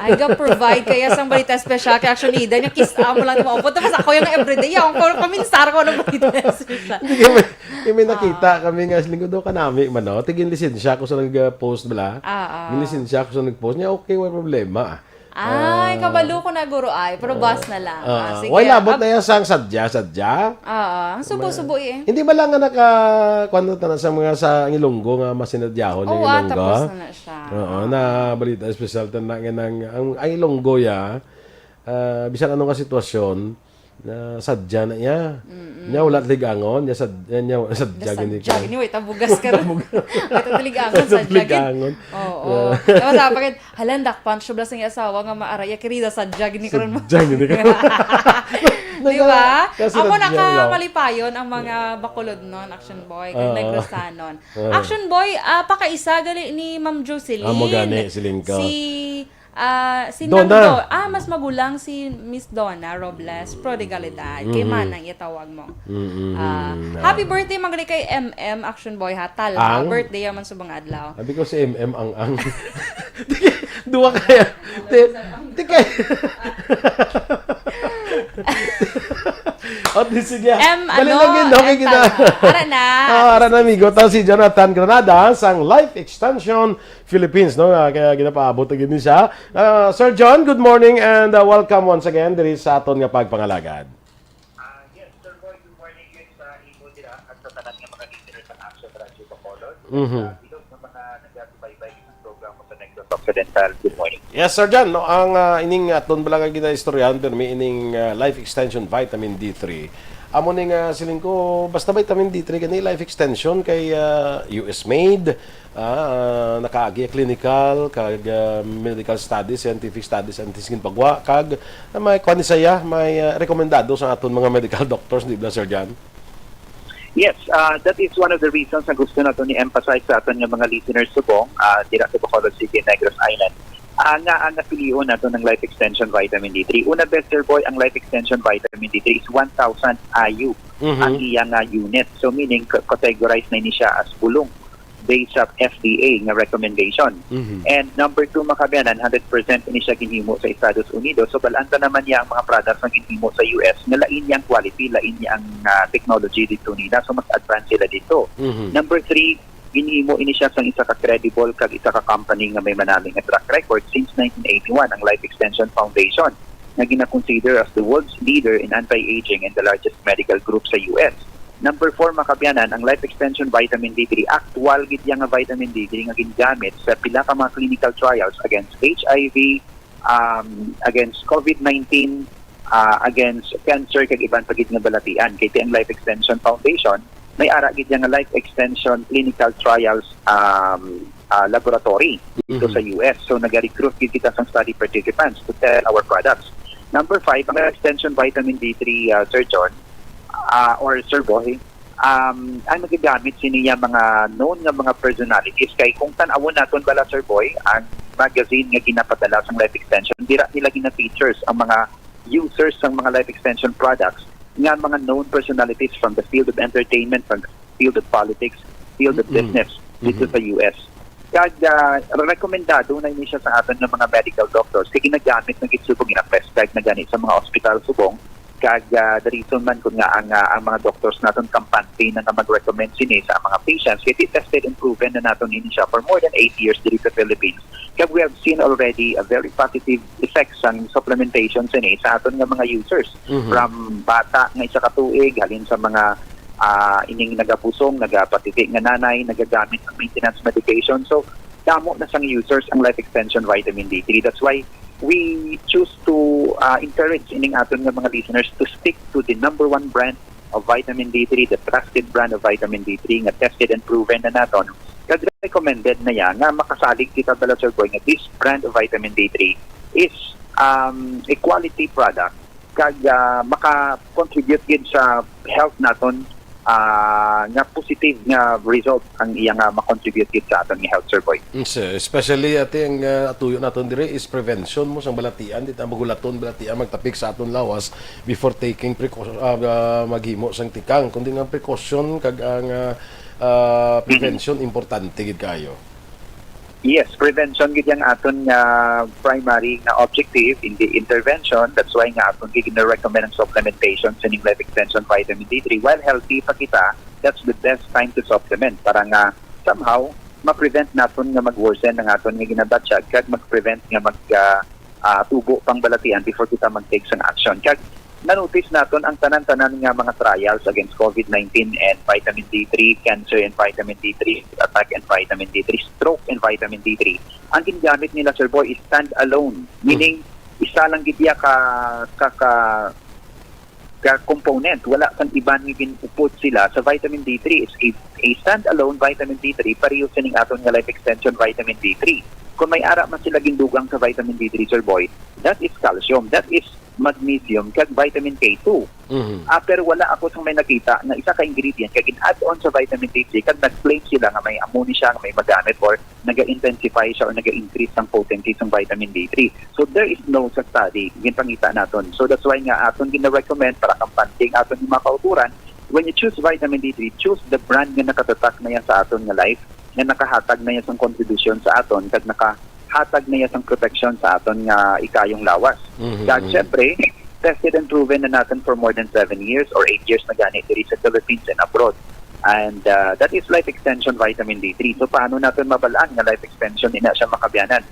Ay, ga-provide kaya sang balita special kay Action Eden, nga kis-a mo lang mo. Puta, mas ako yung everyday, yung call, paminsar ko ng balita special. Hindi kami, kami nakita, Ah. kami nga, siling ko, daw kanami man, no? Tigin lisensya ko sa nag-post bala. Ah, ah. May lisensya ko sa nag-post niya, okay, wala problema. Ay, Ah. kabalo ko na, guro, ay. Pero Ah. bas na lang. Ah, Ah, sige. wala, abot Ab- na yan sang sadya, sadya. Ah, ah. Ang subo-subo Ma-, eh. hindi ba lang nga naka, kuwan na tanan sa mga sa ang Ilonggo nga masinadyahon yung Oo, ah, Ilonggo? tapos na na siya. Oo, na balita espesyal ta na nga nang, ang, ang Ilonggo ya, ah, bisan ano nga sitwasyon, na sadya na iya. Mm-mm. Nya wala ligangon, nya sad-, nya, nya sadya Nya gini sadya ka. gini, wait, tabugas ka ron. Tabugas. Wait, ang ligangon, Wala sadya gid. ligangon. Oo. Yeah. Tapos sa akin, "Hala, dakpan siya bala sa iyang asawa nga maaray, ya, kirida, sadya gini karon mo." Sadya gini karon. Di ba? Nagka-, kasi Amo sadya, no? nakamalipayon ang mga Bacolodnon, Action Boy, kag Oo. Negrosanon. Oo. Action Boy, ah, pakaisa gali ni Ma'am Jocelyn. Amo gani, siling ko. Si, ah, si Donna. Nang Do-, ah, mas magulang si Miss Donna Robles, Prodigalidad. Kay Mhm. Manang itawag mo. Mm-mm. Ah, Mm, happy ah. birthday man gali kay M M, Action Boy, ha? Tal, ha? Ang? Birthday ya man subong adlaw. Sabi ko si M M ang ang. Di kay, duwa kaya. Di, di kay. O, di, sige. M, Dali ano? lang yun, okay, M kita. Tal, ha? Ara na. Ah, ara na, amigo. Tao si Jonathan Granada sang Life Extension Philippines, no? Ah, kaya ginapaabot na gid ni siya. Ah, Sir John, good morning and, ah, welcome once again diri sa aton nga pagpangalagad. Ah, yes, Sir Boy, good morning gid sa imo dira at sa tanan nga mga listeners sa Action Radio Bacolod. Mhm. Sa bilog nga mga nagasubaybay sa programa sa Negros Occidental, good morning. Yes, Sir John, no, ang, ah, ining aton bala nga ginaistoryahan, pirmi ining, ah, Life Extension Vitamin D three. Amo ni nga siling ko, basta vitamin D three gani, Life Extension kay, ah, U S made, ah, nakaagi clinical, kag, ah, medical studies, scientific studies, and ginpagwa, kag, ah, may kuwan ni saya, may, ah, rekomendado sa aton mga medical doctors, di ba, Sir John? Yes, ah, that is one of the reasons nga gusto nato ni emphasize sa aton nga mga listeners subong, ah, dira sa Bacolod City, Negros Island, ah, nga ang napilion nato ng Life Extension Vitamin D three. Una, best, Sir Boy, ang Life Extension Vitamin D three is one thousand I U Mhm. ang iya nga unit. So, meaning, ca-, categorize na ini siya as bulong based sa F D A nga recommendation. Mhm. And number two, makabiyanan, hundred percent ini siya ginhimo sa Estados Unidos. So, balaan ta naman niya ang mga products nga ginhimo sa U S nga lain niya ang quality, lain niya ang, ah, technology dito nila. So, mas advanced sila dito. Mhm. Number three, ginhimo ini siya sang isa ka credible kag isa ka company nga may manami nga track record since nineteen eighty-one, ang Life Extension Foundation, nga gina-consider as the world's leader in anti-aging and the largest medical group sa U S. Number four, mga kaabyanan, ang Life Extension Vitamin D three, aktual gid iya nga vitamin D three nga ginagamit sa pila ka mga clinical trials against H I V, um, against COVID nineteen, ah, against cancer, kag iban pa gid nga balatian. Kay ti ang Life Extension Foundation, may ara gid iya nga Life Extension Clinical Trials, um, ah, Laboratory dito Mhm. sa U S. So, nag-recruit gid kita sang study participants to test our products. Number five, ang Extension Vitamin D three, ah, Sir John, ah, or Sir Boy, um, ang nagagamit sini iya mga known nga mga personalities. Kay kung tan-awon naton bala, Sir Boy, ang magazine nga ginapadala sang Life Extension, dira nila gina-features ang mga users sang mga Life Extension products nga mga known personalities from the field of entertainment, from the field of politics, field of Mm-mm. business dito Mm-hmm. sa U S. Kag, ah, rekomendado na ini siya sa aton nga mga medical doctors. Kay ginagamit na gid subong, gina-prescribe na gani sa mga ospital subong. Kag, ah, the reason man kun nga ang, ah, ang mga doctors naton kampante na nga mag-recommend sini sa mga patients, kay tested and proven na naton ini siya for more than eight years diri sa Philippines. Kag we have seen already a very positive effects sang supplementation sini sa aton nga mga users. Mhm. From bata nga isa ka tuig, halin sa mga, ah, ining nagabusong, nagapatiti nga nanay, nagagamit ng maintenance medication. So, damo na sang users ang Life Extension Vitamin D three. That's why we choose to, ah, encourage ining aton nga mga listeners to stick to the number one brand of vitamin D three, the trusted brand of vitamin D three nga tested and proven na naton. Kag recommended na yan nga makasalig kita bala, Sir Boy, nga this brand of vitamin D three is, um, a quality product kag, ah, maka-contribute gid sa health naton, ah, nga positive nga result ang iya nga ma-contribute gid sa aton nga health, Sir Boy. Mm, sir. Especially, ati, ang, ah, atuyo naton diri is prevention mo sang balatian, di ta magulaton balatian magtapik sa aton lawas before taking precaution, ah, ah, maghimo sang tikang, kundi nga precaution kag ang, ah, ah, Mhm. prevention importante gid kaayo. Yes, prevention gid ang aton nga primary nga objective, hindi intervention. That's why nga aton gid gina-recommend ang supplementation sining Life Extension Vitamin D three. While healthy pa kita, that's the best time to supplement para nga somehow ma-prevent naton nga mag-worsen ang aton nga ginabatyag kag mag-prevent nga mag, ah, ah, tubo pang balatian before kita mag-take sang action. Kag na-notice naton ang tanan-tanan nga mga trials against COVID nineteen and vitamin D three, cancer and vitamin D three, attack and vitamin D three, stroke and vitamin D three. Ang ginagamit nila, Sir Boy, is stand alone. Hmm. Meaning, isa lang gid iya ka, ka, ka, ka component. Wala sang iban nga gin-upod sila sa vitamin D three. Is a, a standalone vitamin D three, pareho sining aton nga Life Extension Vitamin D three. Kung may ara man sila gindugang sa vitamin D three, Sir Boy, that is calcium, that is magnesium, kag vitamin K two. Mhm. Ah, pero wala ako sang may nakita nga isa ka ingredient kag gin-add on sa vitamin D three, kag nag-claim sila nga may amo ni siya, nga may magamit, or naga-intensify siya, or naga-increase ang potency sang vitamin D three. So, there is no sa study, ginpangita naton. So, that's why nga aton gina-recommend para kampante ang aton mga kauturan, when you choose vitamin D three, choose the brand nga nakatatak na yan sa aton nga life, nga nakahatag na yan sang kontribusyon sa aton, kag nakahatag na yan sang proteksyon sa aton nga ikayong lawas. Mhm, Kag mhm. syempre, tested and proven na naton for more than seven years or eight years na gani diri sa Philippines and abroad. And, uh, that is Life Extension Vitamin D three. So, paano naton mabalaan nga Life Extension ina siya, mga kaabyanan?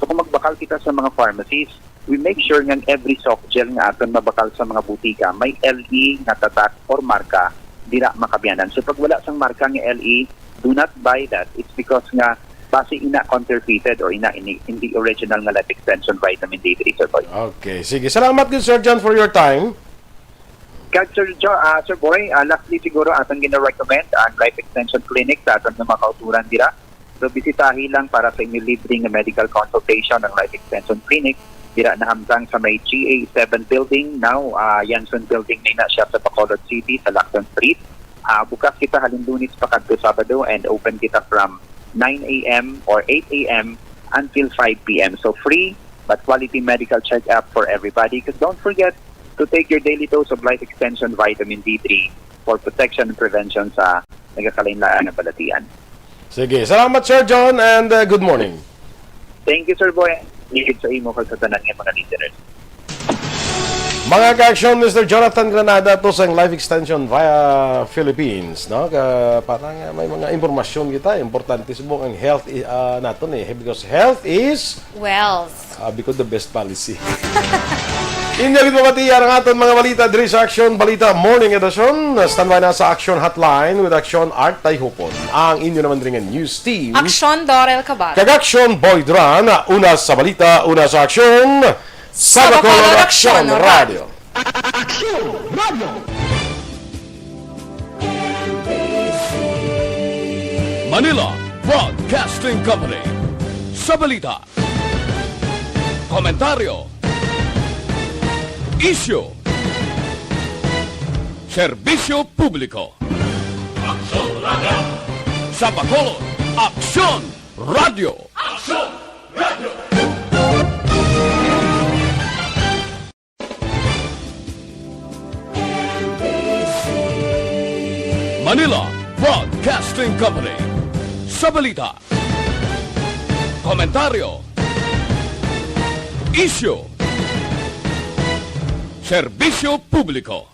So, kung magbakal kita sa mga pharmacies, we make sure nga every soft gel nga aton mabakal sa mga butika may L E nga tatak or marka dira, mga kaabyanan. So, pag wala sang marka nga L E, do not buy that. It's because nga basi ina counterfeited or ina ini, hindi original nga Life Extension Vitamin D three, Sir Boy. Okay. Sige. Salamat gid, Sir John, for your time. Kag Sir Jo-, ah, Sir Boy, ah, lastly siguro, atong gina-recommend ang Life Extension Clinic sa aton nga mga kauturan dira. So, bisitahi lang para sa inyo libre nga medical consultation ang Life Extension Clinic. Dira nahamtang sa may G A seven building, now, ah, Yanson building na ina siya sa Bacolod City, sa Lacson Street. Ah, bukas kita halin Lunes pakadto Sabado and open kita from nine A M or eight A M until five P M. So, free but quality medical check-up for everybody. 'Cause don't forget to take your daily dose of Life Extension Vitamin D three for protection and prevention sa nagakalain-lain nga balatian. Sige. Salamat, Sir John, and, uh, good morning. Thank you, Sir Boy. Ligid sa imo kag sa tanan nga mga listeners. Mga ka-aksyon, Mister Jonathan Granada, to sa Life Extension via Philippines, no? Ka, parang, uh, may mga impormasyon kita. Importante subong ang health i-, uh, naton, eh. Because health is, Wealth. uh, because the best policy. Inyo gid mabatian ang aton mga balita diri sa Aksyon Balita Morning Edition. Standby na sa Aksyon Hotline with Aksyon Art Tayhupon. Ang inyo naman diri nga news team. Aksyon Dorel Cabal. Kag Aksyon Boy Duran. Una sa balita, una sa aksyon. Sa Bacolod, Aksyon Radio. Aksyon Radio. Manila Broadcasting Company. Sa balita, komentaryo, isyu, serbisyo publiko. Aksyon Radio. Sa Bacolod, Aksyon Radio. Aksyon Radio. Manila Broadcasting Company. Sa balita, komentaryo, isyu, serbisyo publiko.